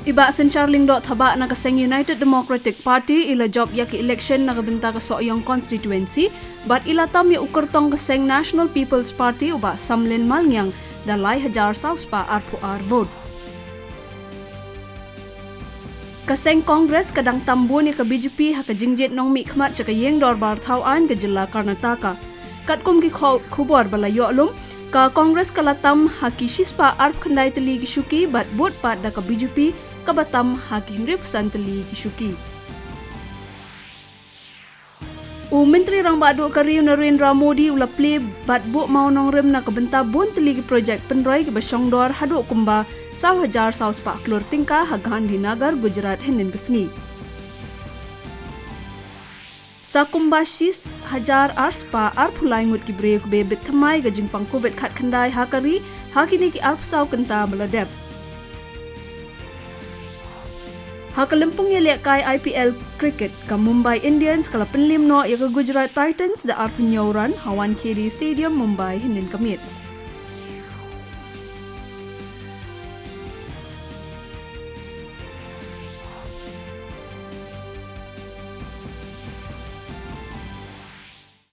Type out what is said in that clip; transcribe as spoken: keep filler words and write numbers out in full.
I Bah Synshar Lyngdoh Thabah na ka seng United Democratic Party i la jop ïa ka election na ka bynta ka Sohiong constituency bad i la tam ïa u kyrtong ka seng National People's Party u Bah Samlin Malngiang da lai hajar saw spah arphew ar vote. Ka seng Congress ka dang tam bun ïa ka B J P ha ka jingjied nongmihkhmat sha ka ïing dorbar thaw aiñ ka jylla Karnataka. Katkum ki kho-, khubor ba la ïoh lum, ka Congress ka la tam ha ki shispah arphew khyndai tylli ki shuki bad bud pat da ka B J P kaba tam ha ki hynriewphew san tylli ki shuki. U Myntri Rangbah Duh ka ri u Narendra Modi u la plie bad buh mawnongrim na ka bynta bun tylli ki projek pynroi kiba shongdor haduh kumba saw hajar saw spah klur tyngka ha Gandhinagar, Gujarat hynnin ka sngi. Sa kumba shi hajar ar spah arphew lai ngut ki briew kiba bit thymmai ka jingpang covid khatkhyndai ha ka ri ha kine ki arphew saw kynta ba la dep. Ha ka lympung ïalehkai I P L cricket, ka Mumbai Indians ka la pynliem noh ïa ka Gujarat Titans da arphew hynñiew run ha Wankhede Stadium, Mumbai hynnin ka miet.